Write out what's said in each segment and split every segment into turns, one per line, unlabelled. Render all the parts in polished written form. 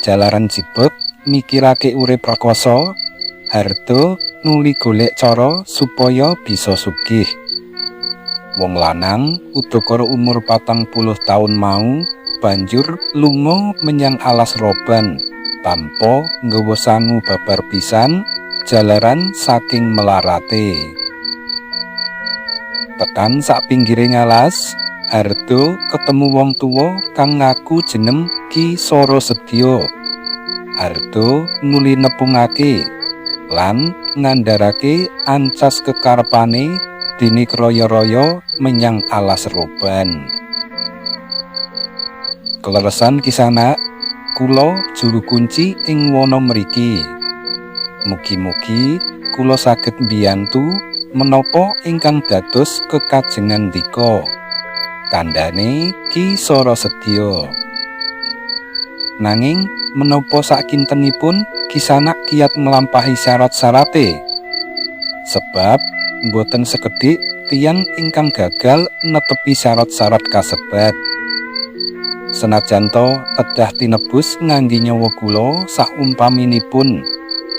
Jalaran jibeg mikirake urip rekoso, Hardo nuli golek cara supaya bisa sugih. Wong lanang udakara umur 40 taun mau banjur lunga menyang alas Roban tanpa nggawa sangu babar pisan jalaran saking melarate. Tekan sak pinggire ngalas, Hardo ketemu wong tuwa kang ngaku jeneng Ki Soro Sedya. Hardo nuli nepungake lan ngandharake ancas kekarepane dene kraya-raya menyang alas Roban. Keleresan Kisanak, kula juru kunci ing wana mriki. Mugi-mugi kula saged mbiyantu menapa ingkang dados kekajengan ndika. Kandhane Ki Soro Sedya. Nanging menapa sakintenipun Kisanak kiyat nglampahi syarat-syarate? Sebab mboten sekedhik tiyang ingkang gagal netepi syarat-syarat kasebat. Senajan to kedah tinebus ngangge nyawa kula saumpaminipun,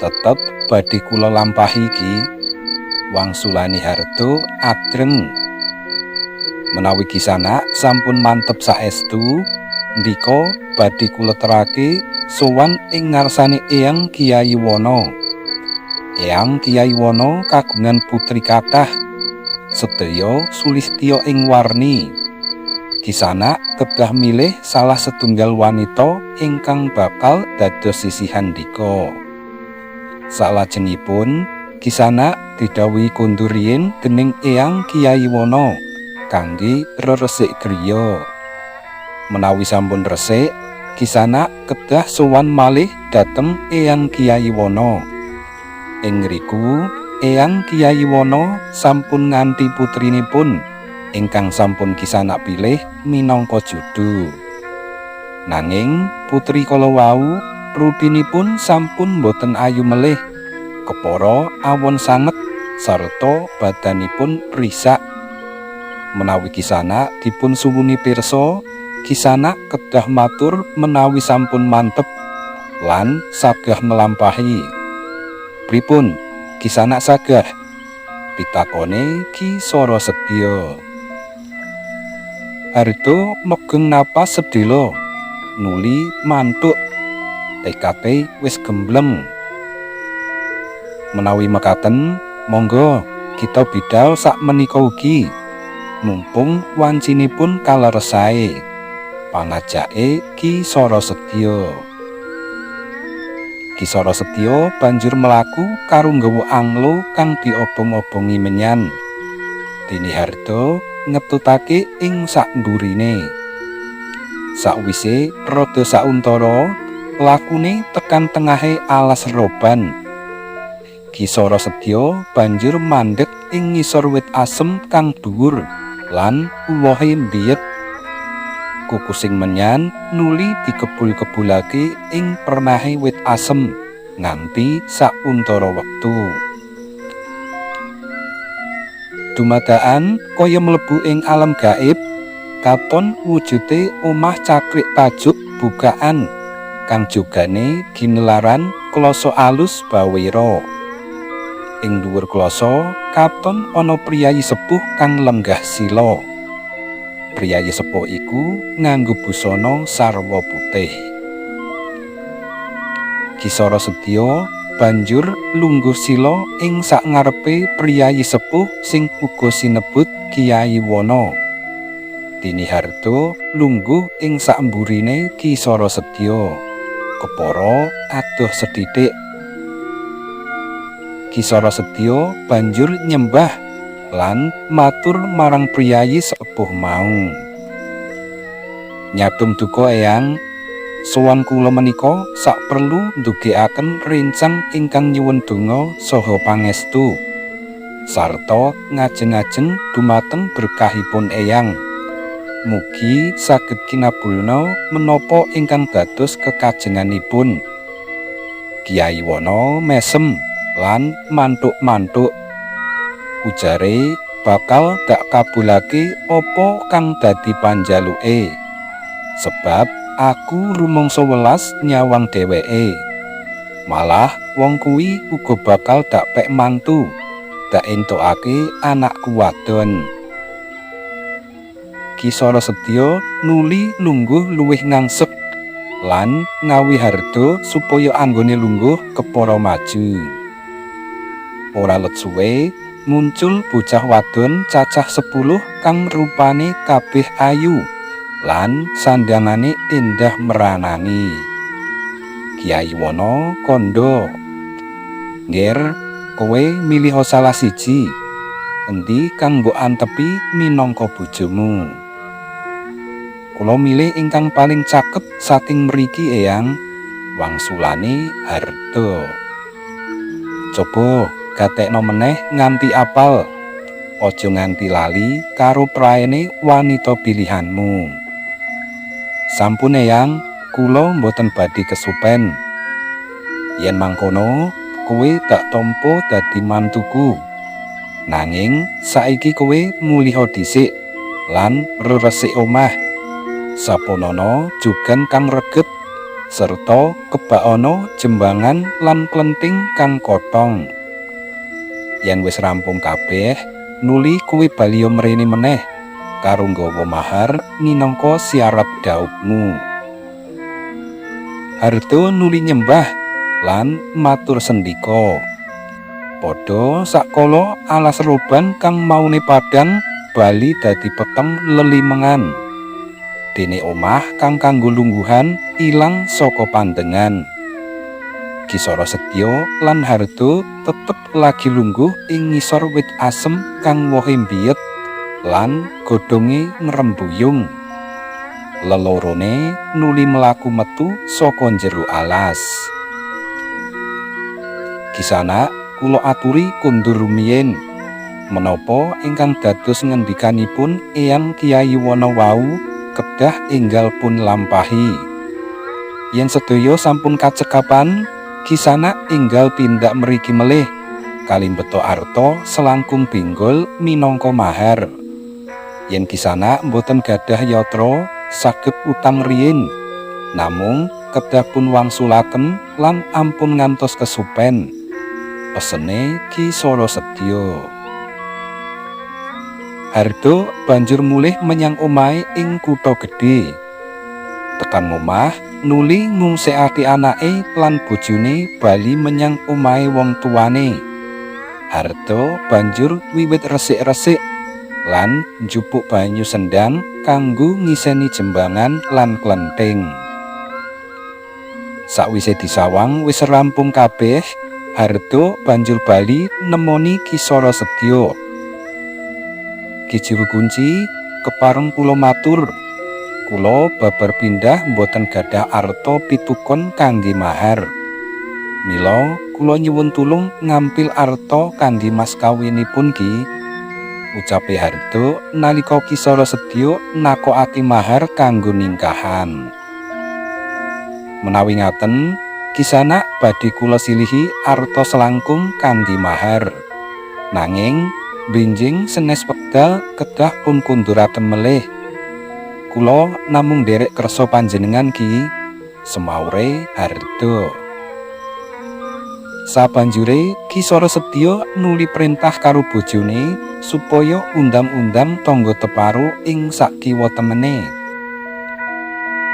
tetep badhe kula lampahi ki. Wangsulane Hardo adreng. Menawi Kisanak sampun mantep saestu, ndika badhe kula terake sowan ing ngarsane Eyang Kyai Wana. Eyang Kyai Wana kagungan putri kathah, sedaya sulistya ing warni. Kisanak kedah milih salah setunggal wanita ingkang bakal dados sisihan ndika. Salajengipun Kisanak didhawuhi kondur riyin dening Eyang Kyai Wana kangge reresik griya. Menawi sampun resik, Kisanak kedah sowan malih dhateng Eyang Kyai Wana. Ing ngriku, Eyang Kyai Wana sampun nganti putrinipun ingkang sampun Kisanak pilih minangka judu. Nanging putri kala wau rupinipun sampun boten ayu melih, kepara awon sanget sarta badanipun risak. Menawi Kisanak dipun suwuni pirsa, Kisanak kedah matur menawi sampun mantep lan sagah melampahi. Pripun Kisanak sagah? Pitakone Ki Soro Sedya. Hardo megeng napas sedhela, nuli mantuk. Tekate wis gembleng. Menawi mekaten, monggo kita bidal sak menika ugi. Mumpung wancinipun kaleresae. Pangajake Ki Soro Sedya. Ki Soro Sedya banjur mlaku karo nggawa anglo kang diobong-obongi menyan. Dene Hardo ngetutake ing sakmburine. Sakwise rada sauntara, lakune tekan tengahe alas Roban. Ki Soro Sedya banjur mandheg ing ngisor wit asem kang dhuwur lan uwohe mbiyet. Kukusing menyan nuli dikebul-kebulake ing pernahe wit asem nganti sauntara wektu. Dumadakan kaya mlebu ing alam gaib, katon wujute omah cakrik tajuk bukaan kang jogane ginelaran klasa alus bawera. Ing dhuwur klasa katon ana priyayi sepuh kang lenggah sila. Priyayi sepuh iku nganggo busana sarwa putih. Ki Soro Sedya banjur lungguh sila ing sakngarepe priyayi sepuh sing uga sinebut Kyai Wana. Dene Hardo lungguh ing sakmburine Ki Soro Sedya. Kepara adoh sethithik. Ki Soro Sedya banjur nyembah lan matur marang priyayi sepuh mau. Nyadong duka Eyang, sowan kula menika sak perlu ndugekaken rencang ingkang nyuwun donga saha pangestu sarta ngajeng-ajeng dumateng berkahipun Eyang. Mugi saged kinabulna menapa ingkang dados kekajenganipun. Kyai Wana mesem lan mantuk-mantuk. Ujare bakal dak kabulake apa kang dadi panjaluke. Sebab aku rumangsa welas nyawang dheweke. Malah wong kuwi uga bakal dak pek mantu, dak entokake anakku wadon. Ki Sara Sedya nuli lungguh luwih ngangsek lan ngawi harda supaya anggone lungguh kepara maju. Ora let suwe muncul bocah wadon cacah 10 kang rupane kabeh ayu lan sandangane endah meranani. Kyai Wana kandha, "Nger, kowe milih salah siji. Endi kang mbok antepi minangka bojomu?" "Kula milih ingkang paling cakep saking mriki, Eyang," wangsulane Harda. "Coba gatekno meneh nganti apal. Aja nganti lali karo praene wanita pilihanmu." "Sampun, Eyang, kula mboten badhe kesupen." "Yen mangkono, kowe tak tampa dadi mantuku. Nanging saiki kowe muliha dhisik lan reresik omah. Sapunana jugan kang reget serta kebakana jembangan lan klenthing kang kothong. Yen wis rampung kabeh, nuli kowe baliya mrene meneh karo nggawa mahar minangka syarat dhaupmu." Harda nuli nyembah lan matur sendika. Padha sakala alas roban kang maune padhang bali dadi peteng lelimengan. Dene omah kang kanggo lungguhan ilang saka pandengan. Ki Sara Sedya lan Harda tetep lagi lungguh ing ngisor wit asem kang wohe mbiyet lan godhonge ngrembuyung. Lelorone nuli mlaku metu saka njero alas. "Kisanak, kula aturi kondur rumiyin menapa ingkang dados ngendikanipun Eyang Kyai Wana wau kedah enggal pun lampahi. Yen sedaya sampun kacekapan, Kisanak enggal tindak mriki melih kalimbeto arta selangkung benggol minangka mahar. Yen Kisanak mboten gadah yatra, saged utang riyin. Namung kedah pun wangsulaken lan ampun ngantos kesupen," pesene Ki Sara Sedya. Harda banjur mulih menyang omahe ing kutha gedhe. Tekan omah nuli ngungsekake anake lan bojone bali menyang omahe wong tuane. Harda banjur wiwit resik-resik lan njupuk banyu sendang kanggo ngiseni jembangan lan klenthing. Sakwise disawang wis rampung kabeh, Harda banjur bali nemoni Ki Sara Sedya. "Ki Juru Kunci, kepareng kula matur. Kula babar pindah mboten gadah arta pitukon kangge mahar. Mila kula nyuwun tulung ngampil arta kangge mas kawinipun, Ki," ucape Harda nalika Ki Sara Sedya nakokake mahar kanggo ningkahan. "Menawi ngaten, Kisanak badhe kula silihi arta selangkung kangge mahar. Nanging benjing senes wekdal kedah pun kunduraken melih. Kula namung nderek kersa panjenengan, Ki," semaure Harda. Sabanjure Ki Sara Sedya nuli perintah karo bojone supaya undang-undang tangga teparo ing sakiwa temene.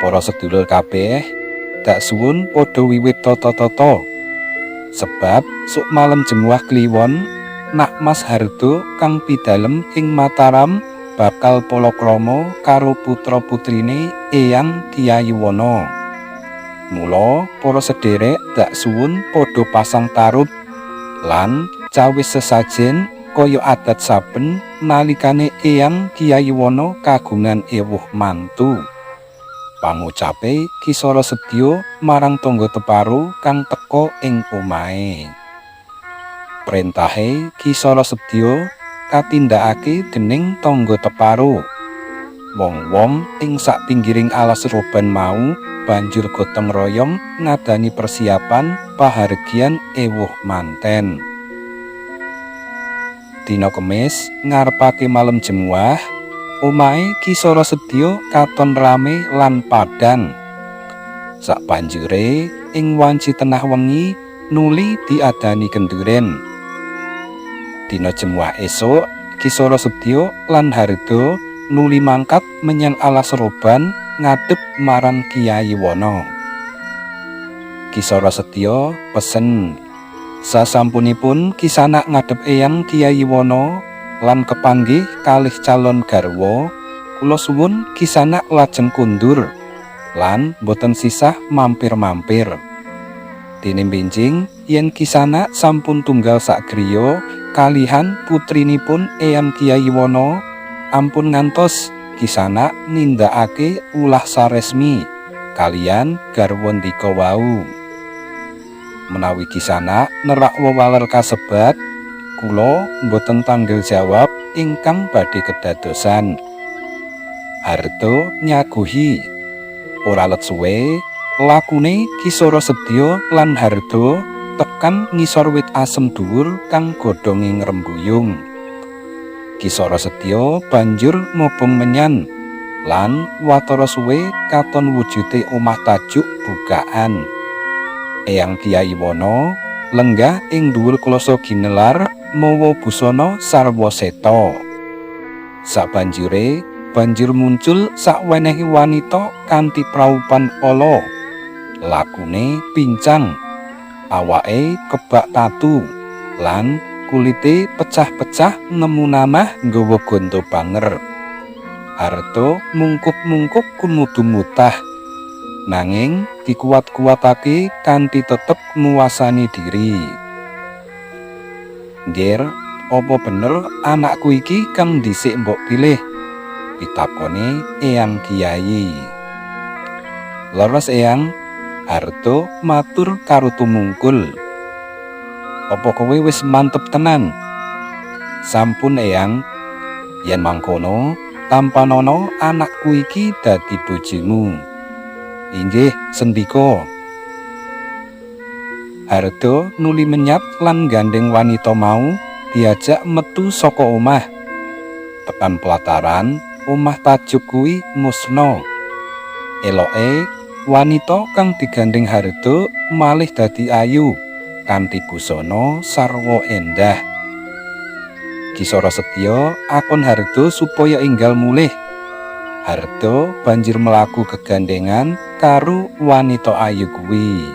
"Para sedulur kabeh, dak suwun padha wiwit tata-tata. Sebab suk malem Jemuah Kliwon, Nak Mas Harda kang pidalem ing Mataram bakal palakrama karo putra-putrine Eyang Kyai Wana. Mula para sederek dak suwun padha pasang tarub lan cawis sesajen kaya adat saben nalikane Eyang Kyai Wana kagungan ewuh mantu," pangucape Ki Sara Sedya marang tangga teparo kang teka ing omahe. Prentahe Ki Sara Sedya katindakake dening tangga teparo. Wong-wong ing sak pinggiring alas roban mau banjur gotong royong ngadani persiapan pahargyan ewuh manten. Dina Kemis ngarepake malem Jemuah, Omahe Ki Sora Sedya katon rame lan padhang. Sabanjure ing wanci tengah wengi nuli diadani kenduren. Dina Jemuah esuk Ki Sora Sedya lan Harda nuli mangkat menyang alas roban ngadhep marang Kyai Wana. Ki Sora Sedya pesen, "Sasampunipun kisanak ngadhep Eyang Kyai Wana lan kepanggih kalih calon garwa, kula suwun kisanak lajeng kundur lan boten sisah mampir-mampir. Dene benjing yen kisanak sampun tunggal sak griya kalihan putrinipun Eyang Kyai Wana, ampun ngantos kisanak nindakake ulah saresmi kaliyan garwa ndika wau. Menawi kisanak nerak wewaler kasebat, kula mboten tanggel jawab ingkang badhe kedadosan." Harda nyaguhi. Ora let suwe, lakune Ki Sora Sedya lan Harda tekan ngisor wit asem dhuwur kang godhonge ngrembuyung. Ki Sora Sedya banjur mobong menyan lan watara suwe katon wujude omah tajuk bukaan. Eyang Kyai Wana lenggah ing dhuwur kloso ginelar mawa busana sarwa seta. Sabanjure banjur muncul sakwenehe wanita kanthi praupan ala. Lakune pincang, awake kebak tatu, lan kulite pecah-pecah nemu namah nggawa gondo banger. Harta mungkup-mungkup kumudu mutah. Nanging dikuat-kuatake kanthi tetep nguwasani diri. "Nger, apa bener anakku iki kang dhisik mbok pilih?" pitakone Eyang Kiai. "Leres, Eyang," Harto matur karo tumungkul. "Apa kowe wis mantep tenan?" "Sampun, Eyang." "Yen mangkono, tampanono anakku iki dadi bojomu." "Inggih, sendika." Hardo nuli menyat lan gandeng wanita mau diajak metu saka omah. Tekan pelataran, omah tajuk kuwi musna. Eloke wanita kang digandeng Hardo malih dadi ayu kanthi busana sarwa endah. Ki Sora Setya akon Hardo supaya enggal mulih. Hardo banjur mlaku kegandengan karo wanita ayu kuwi.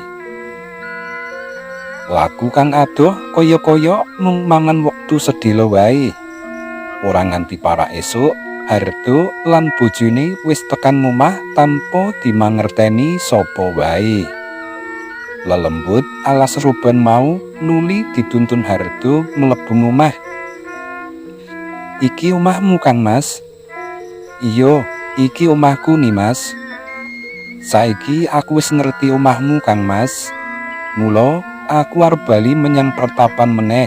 Laku kang adoh kaya-kaya mung mangan wektu sedhela wae. Ora nganti parak esuk, Hardo lan bojone wis tekan ngomah tanpa dimangerteni sapa wae. Lelembut alas roban mau nuli dituntun Hardo mlebu ngomah. "Iki omahmu, Kang Mas?" "Iya, iki omahku, Nimas." "Saiki aku wis ngerti omahmu, Kang Mas. Mula aku arep bali menyang pertapan meneh.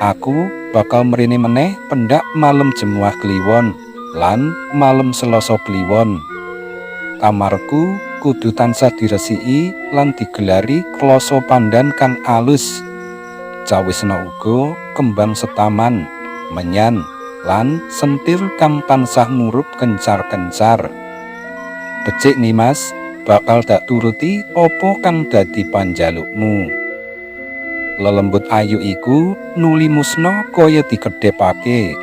Aku bakal mrene meneh pendak malem Jemuah Kliwon lan malem Selasa Kliwon. Kamarku kudu tansah diresiki lan digelari kloso pandan kang alus. Cawisna uga kembang setaman, menyan, lan sentir kang tansah murup kencar-kencar." "Becik, Nimas, bakal dak turuti apa kang dadi panjalukmu." Lelembut ayu iku nuli musna kaya dikedhepake.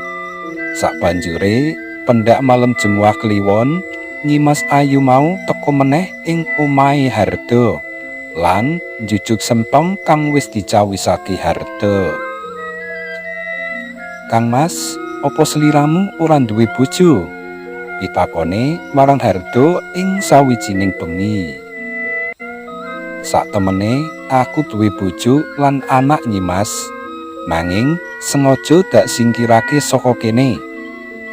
Sabanjure pendak malem Jemuah Kliwon, Nyimas Ayu mau teka meneh ing omahe Harda lan njujuk sentong kang wis dicawisake Harda. "Kang Mas, apa sliramu ora duwe bojo?" pitakone marang Harda ing sawijining bengi. "Saktemene aku duwe bojo lan anak, Nyimas, nanging sengaja dak singkirake saka kene.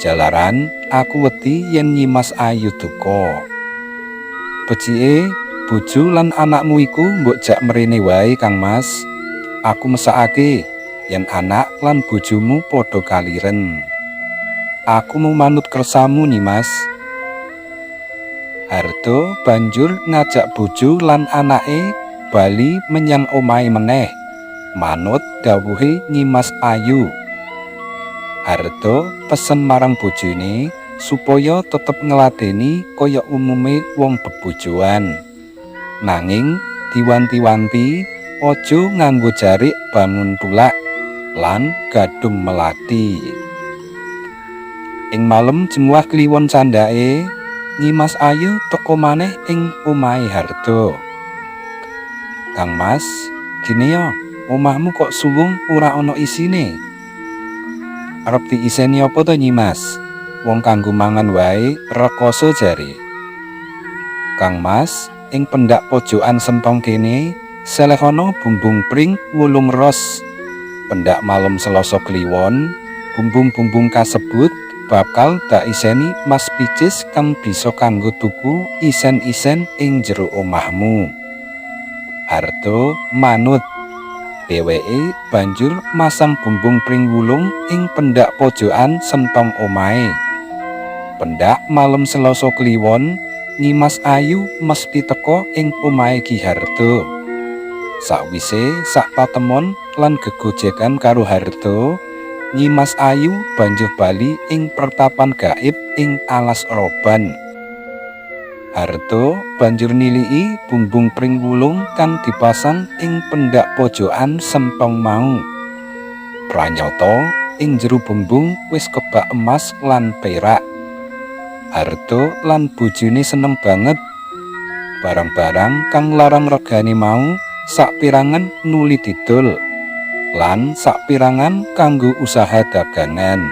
Jalaran aku wedi yen Nyimas Ayu duka." "Becike bojo lan anakmu iku mbok jak mrene wae, Kang Mas. Aku mesakake yen anak lan bojomu padha kaliren." "Aku mau manut kersamu, Nyimas." Hardo banjur ngajak bojo lan anake bali menyang omahe meneh, manut dawuhe Nyimas Ayu. Hardo pesen marang bojone supaya tetep ngladeni kaya umume wong bebojoan. Nanging diwanti-wanti aja nganggo jarik bangun tulak lan gadung melati. Ing malem Jemuah Kliwon candhake, Nyimas Ayu teka maneh ing omahe Hardo. "Kang Mas, gini yo, omahmu kok suwung ora ana isine." "Arep diiseni apa to, Nyimas? Wong kanggo mangan wae rekoso jare." "Kang Mas, ing pendak pojokan sentong kene selehono bumbung pring 8 ros. Pendak malem Selasa Kliwon, bumbung-bumbung kasebut bakal dak iseni mas picis kang bisa kanggo tuku isen-isen ing jero omahmu." Hardo manut. Dheweke banjur masang bumbung pring 8 ing pendak pojokan sentong omahe. Pendak malem Selasa Kliwon, Nyimas Ayu mesti teka ing omahe Ki Hardo. Sakwise sak patemon lan gegojekan karo Hardo, Nyimas Ayu banjur bali ing pertapan gaib ing Alas Roban. Hardo banjur niliki bumbung pring 8 kang dipasang ing pendak pojokan sentong mau. Pranyata ing jero bumbung wis kebak emas lan perak. Hardo lan bojone seneng banget. Barang-barang kang larang regane mau sapirangan nuli didol lan sapirangan kanggo usaha dagangan,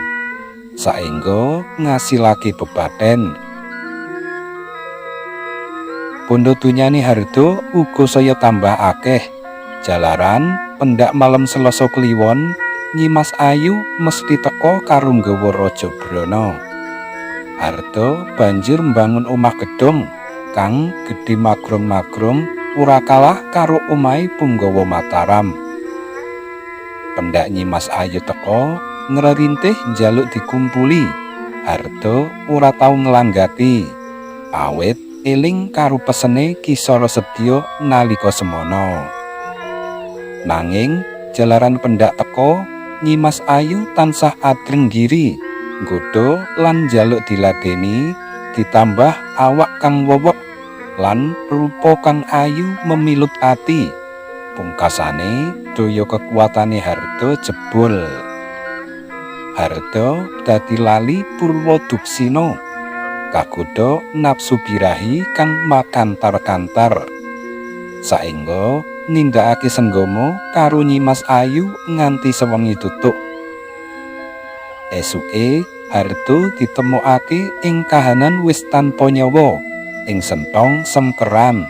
saengga ngasilake bebaten. Bondo dunyane Hardo uga saya tambah akeh jalaran pendak malem Selasa Kliwon Nyimas Ayu mesti teka karo nggawa Raja Brana. Hardo banjur mbangun omah gedhong kang gedhe magrong-magrong ora kalah karo omahe punggawa Mataram. Pendak Nyimas Ayu teka ngrerintih njaluk dikumpuli, Hardo ora tau nglanggati, awit eling karo pesene Ki Sara Sedya nalika semana. Nanging jalaran pendak teka, Nyimas Ayu tansah adrenggiri, nggodha lan njaluk diladeni, ditambah awak kang wewek lan rupa kang ayu memilut ati. Pungkasane daya kekuatane Hardo jebol. Hardo dadi lali purwa duksina, kagodha nafsu birahi kang makantar-kantar, saengga nindakake senggama karo Nyimas Ayu nganti sewengi tutuk. Esuke Hardo ditemokake ing kahanan wis tanpa nyawa ing sentong sengkeran.